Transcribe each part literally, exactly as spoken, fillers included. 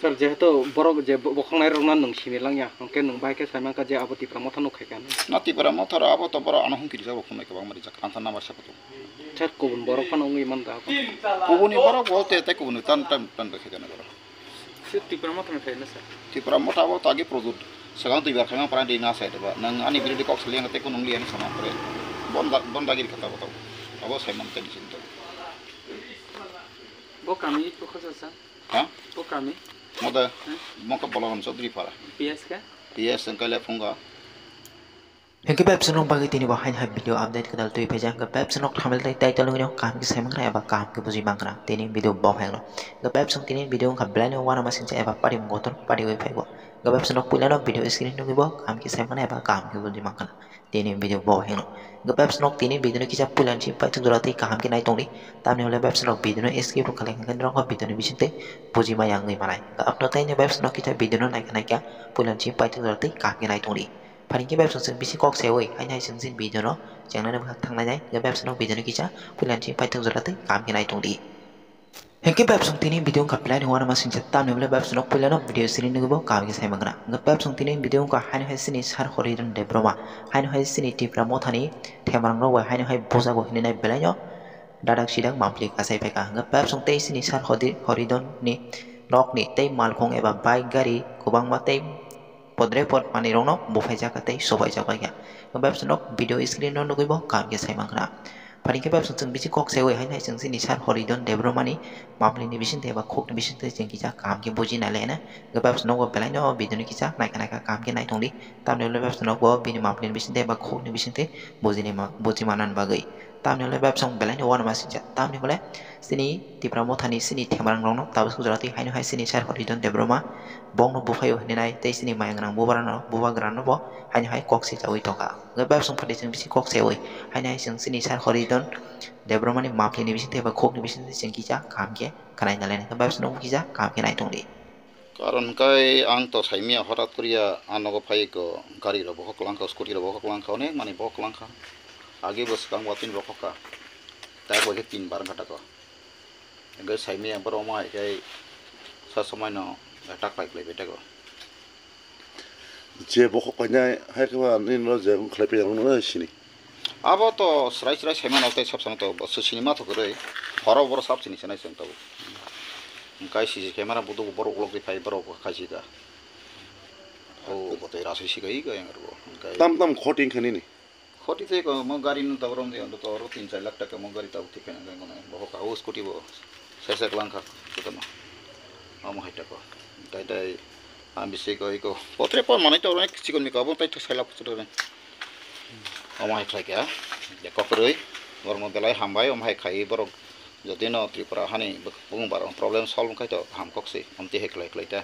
Sir, jehetu borok je bo-, bokhoknai rokno nwng simi langya, hwnkhe nwng bai khe sai mankha je abo Tipra Motha nuk khaikha hinwi. Na Tipra Motha rok abo to borok ano humki rijak, rok phunai kwbangma rijak, ang khe number sa kutung. Sir, kubun borok phano wngwi man da abo. Kubuni borok bo te, tei kubuni tan, tan, tan bai khaikha na borok. Sir, Tipra Motha ni khaina sir. Tipra Motha abo to agi product. Swkang twi bar khaima pran ri na sai ba. Nwng ani birothi kok sali ang tei kunung li ani sama pore. Bon da, bon dagi kha ta bo to. Abo sai man tei bisin to. Bo kami ko khaja sa? Ha? Bo kami? Moda, Hmm? Moka Balaram Chaudhary Para. P S ka? P S ang kale phunga. Hingke bebsonok bagwi tini bo haino hai video update kwtal twi phaijak. Hingke bebsonok thamel tei title wngwi no kaham khe sai mankha eba kaham khe bujui mankha tini video bo hai no. Hingke bebsong tini video wngkha belai no uanama singcha eba pari motor pari wi phaibo. Hingke bebsonok puila no video screen nugwi bo kaham khe sai mankha eba kaham khe bujui mankha tini video bo hai no. Hingke bebsonok tini video no kisa puila ni simi paithak jora tei kaham khe nai tongdi. Tamni hwnle bebsonok video no skip rw khalai hingke norok video ni bising tei bujui maya wngwi manai. Hingke apno tei no bebsonok kisa video no naikha naikha puila ni simi paithak jora tei kaham khe nai tongdi. Pharingkhe bebsong chwng bisi kok seui, haini hai chwng chini video no chengnani bwkhak thangnai nai, hwnkhe bebsonok video no kisa puila ni simi paithak jora tei kaham khe nai tongdi. Hwnkhe bebsong tini video wngkha belai ni uanama singcha tamni hwnle bebsonok puila no video siri nugwi bo kaham khe sai mankha. Hwnkhe bebsong tini video wngkha haino hai chini Sir Horidon Debbarma, haino hai chini Tipra Mothani themarang rok bai haino hai bujago hinwi nai belai no dadak sidak mampli kasai phaikha. Hwnkhe bebsong tei chini Sir Hodi-, Horidon ni nok ni tei malkhung eba bike gari kwbangma tei podre pod manwi rokno buphaijak tei sobaijak bai kha. Bebsonok video screen no nugwi bo kaham khe sai mankha. Pharingkhe bebsong chwng bisi kok seui haino hai chwng chini Sir Horidon Debbarmani mampli ni bising tei eba khuk ni bising tei chwng kisa kaham khe buji nai lai na. Bebsonok bo belai no video ni kisa naikha naikha kaham khe nai tongdi. Tamni hwnle bebsonok bo bini mampli ni bising tei eba khuk ni bising tei buji ni ma-, buji manani bagwi. Tamni hwnle bebsong belai no uanama singcha. Tamni hwnle chini Tipra Mothani chini themarang rokno tabuk jora twi haino hai chini Sir Horidon Debbarma bongno buphaio hinwi nai tei chini mayang rang bubagrano, bubagrano bo haino hai kok se chaui tongkha. Hwnkhe bebsong phaidi chwng bisi kok seui haino hai chwng chini Sir Horidon Debbarmani mampli ni bising tei eba khuk ni bising tei chwng kisa kaham khe khnai nai lai nai khe bebsonok bo kisa kaham khe nai tongdi. Karon kai ang to saimia horat koriya, ah nogo phai ko gari rok bohok langkha, scooty rok bohok langkha, onek mani bohok langkha. Agi bo swkang watwi bohok kha. Tai bo khe tin bar wngkha tako. Hingke saimia borok omo hai khe sa somoi no attack pai khlai bai tako. Je bohok kainai hai khe ba nini no je wng khlai pai ang no sini. Abo to srai srai saimano tei sab samano to bo sini ma thok rwi. Horo boro sab sini sanai chwng tabuk. Hingkai C C camera budu borok ulok ri phai borok khai si da. O bo tei rasui si gai gai ang rw. Hingkai Tam tam khoti wngkha nini. Khoti tei ko mo gari no tabuk rom de to oro tin char lakh taka mo gari tabuk thik khe nang nang bohok ka o scooty bo sesek langkha. Kotono. Omo hai tako. Tai tai. Ang bisi ko iko potre pon manai to onek chikon miko abo tai to sailak potre. Omo hai khlai kha. Ya kokroi. Bormo belai hambai omo hai khai borok jodi no Tripura hani bung bar problem solve khai to ham kok si. Omti hai khlai khlai ta.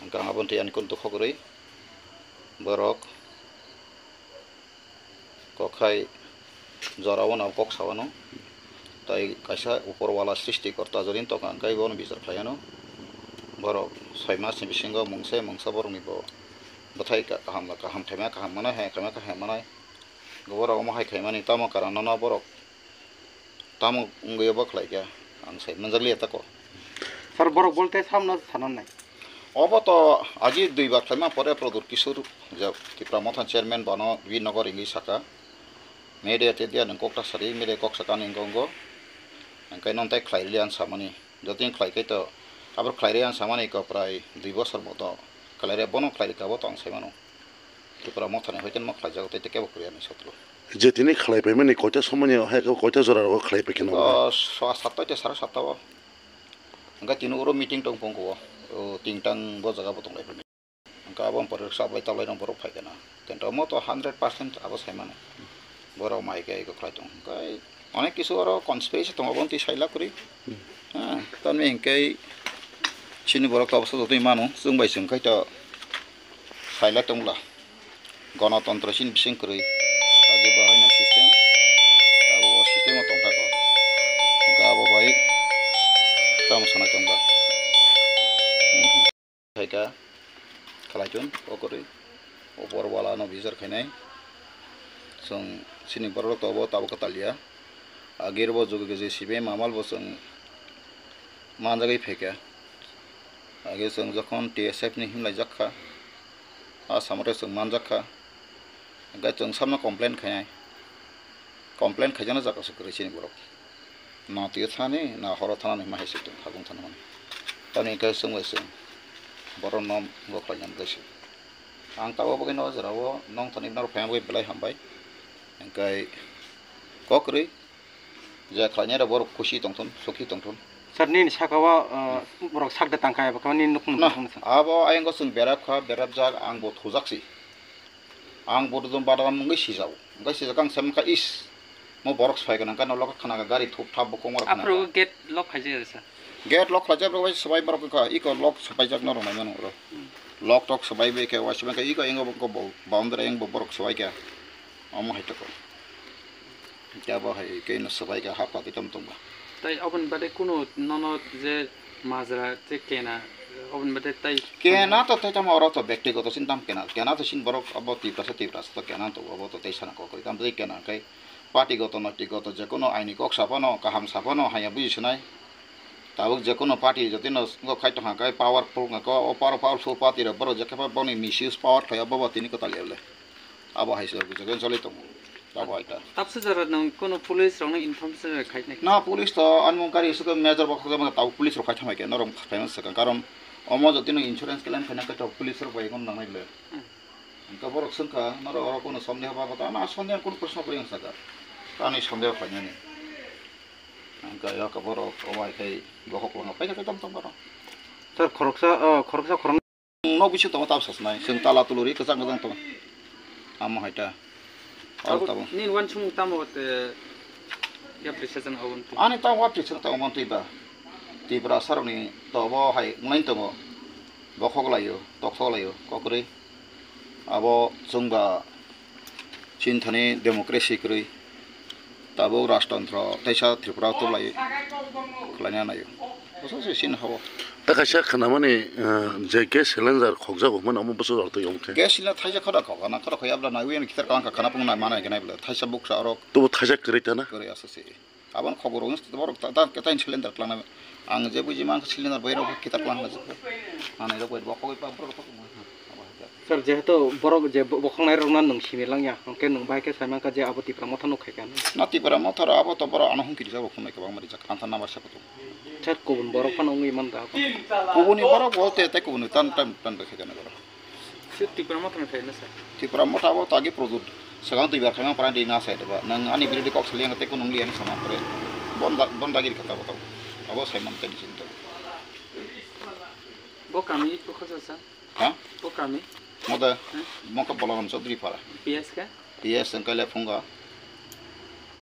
Ang kang abon ti ani kun to kokroi. Borok kokhai jorao no kok sawano. Tai kaisa upor wala srishti korta jodin tongkha hwnkhe bono bichar khlaiano. Borok soi mas ni bisingo mungsa mungsa borokni bo bwthai kaham kaham khaima kaham manai hai khaima kaham manai. Borok omo hai khaimani tamo karon no borok tamo wngwi obo khlai kha ang sai manjak liya tako. Sir, borok bolte samno sananai. Obo to agi dui bar khlaima pore Pradyot Kishore je Tipra Motha chairman bono Birnagar wngwi saka. Media te dia nang kok ta sari, media kok saka nang gongo. Ang kai non tai khlai liya ang samani. Jotoni khlai kai to abor khlai re ang samani ko prai dui bosor moto khlai re bono khlai rika bo to ang sai mano. Tipra Motha ni hoite mo khlai jago tei kebo khlai ani sotro. Je tini khlai paimani koita somoni hai koita jora rogo khlai paikhe no. O sa-, satta te sara satta o. Hingke tini oro meeting tong pung ko. O tingtang bo jaga bo tong lai. Hingke abo pore sablai tablai rok borok phai khe na. Tento mo to hundred percent abo sai mano. Borok mai khe eko khlai tong. Hingke onek kisu oro conspiracy tongo, abo twi sai la kwrwi. Hmm. Ha, tamni hingke chini borok to abose jotoi mano, chwng bai chwng khai to sai la tong la. Gonotontro chini bising kwrwi. Agi bo haino system, abo o system o tong tako. Hingke abo bai tamo sana tong ba. Hmm. Khaika khalaichun o kwrwi. Upor wala no bichar khainai. Chwng chini borok to obo tabuk kwtal ya. Agir bo jugo J C B mamal bo chwng manjagwi phaikha. Age chwng jokhon T S F ni himlai jak kha, a samare chwng man jak kha, hwnkhe chwng samno complain khainai, complain khaijakna jaga se kwrwi chini borok, na twi thani na horo thani ma hai se tong habung thani mani, tamni hwnkhe chwng bai chwng borok no bo khlai nang bai se. Ang tabuk bagwi no jorao nong thani norok phai bagwi belai hambai, hwnkhe kok kwrwi. Je khlainai rok borok khusi tongthun, sukhi tongthun. Sir, nini saka o, uh, borok sak de tangkha eba khe nini nukhung Na, nukhung sa. Abo ayang o chwng berap kha, berap jak, ang bo thujak si. Ang bo dum badam wngwi sijao. Wngwi sijak ang sem kha is. Mo borok sai gwnang kha, nolok khana kha gari thup thap bo kongor khana. Aphuru kha. Gate lock khaijak sir. Gate lock khlaijak rok bai swbai borok kha, iko lock swbaijak norok nai mano oro. Hmm. Lock tok swbai bai khe waisima khe iko ingo bo boundary ang bo borok swbai kha. Omo hai toko. Kebo hai khe no swbai kha hap kha khe tong tong ba. Tai oboni bade kuno nono je majra je kena, oboni bade tai kena to tai tamo oro to bektigoto sin tam kena. Kena to sin borok abo Tiprasa Tiprasa to kena to abo to tai sana kokori. Tam tai kena kai party goto noiti goto je kuno aini kok sapano kaham sapano haya buji sinai. Tabuk je kuno party jotino ngo khai tongkha kai powerful nga ko o power powerful party rok borok je khe boni misuse power khlai abo bo tini kwtal le. Abo hai se rok je choli tongo. Abo hai ta. Tapsa jora nung kono police rok no inform se khai nai. Na police to anmung kari suka major bokha jama tau police rok khai thamai ke norok khai man saka karon omo jotino insurance claim khai na ka to police rok bai kon nangnai le. Hmm. Ka borok sengka norok oro kono sondeho ba ta na sondeho kono proshno kori ang saka. Ani sondeho khai nani. Ang ka yo ka borok o bai khai bokhok kono pai ka tam tam kono. Sir, khoroksa, uh, khoroksa khorang Nok bisingo tongo tabsa sinai, chwng tala tuluri kwchang kwchang tongo. Amo hai ta. Abo tabuk tabuk. Nini uansukmung tamo te yapri sajana obo twi? Ani tamo yapri sajana tamo twi ba. Tiprasa rokni tobo hai wnglaino tongo. Bokhok laio, tokthok laio, kokrwi. Abo chwng ba Chini thani democracy kwrwi, tabuk rajtantro teisa Tripura o tubulai khlaina naio. Bwswk se chini hao. Ta kaisa khnamani, eh, je gas cylinder khokjago hwnmani omo bwswk rok twi omo khe. Gas cylinder thaisa khorok khok, ana khorok khoi abla naiwi ani kitar kang kha khana pung nai manai khe nai bwle thaisa buksa oro. Tubo thaisa kwrwi ta na? Kwrwi aswk se. Aboni khobor wngwi borok ta, ta, ta cylinder twlangna. Ang je buji mankha cylinder bai rok kita twlang hwnwi. Manai rok bai bo khogwi pa borok khogwi ma. Sir, jehetu borok je bo-, bokhoknai rokno nwng simi langya, hwnkhe nwng bahai khe sai mankha je abo Tipra Motha nuk khai kha. Na Tipra Motha ro abo to borok ano hungkiri jabo khumnai kwbangma rijak. Ang ta number sepo tongo. Sir, kubun borok phano wngwi man da. Kubuni borok bo te, te kubuni tan, tan, tan bai khai kha na borok. Sir, Tipra Motha ni phaina sir. Tipra Motha abo tagi product. Swkang twi bar khaimang pran di na sai deba. Nang ani biridi kok sali ang tei kunung li ani sama pre. Bon da, bon dagi kata bo. Abo sai man tei sin to. Bo kami ko khaja sa? Ha? Bo kami? Moda. Hmm? Moka Balaram Chaudhary para. P S ka? P S ang kale phunga.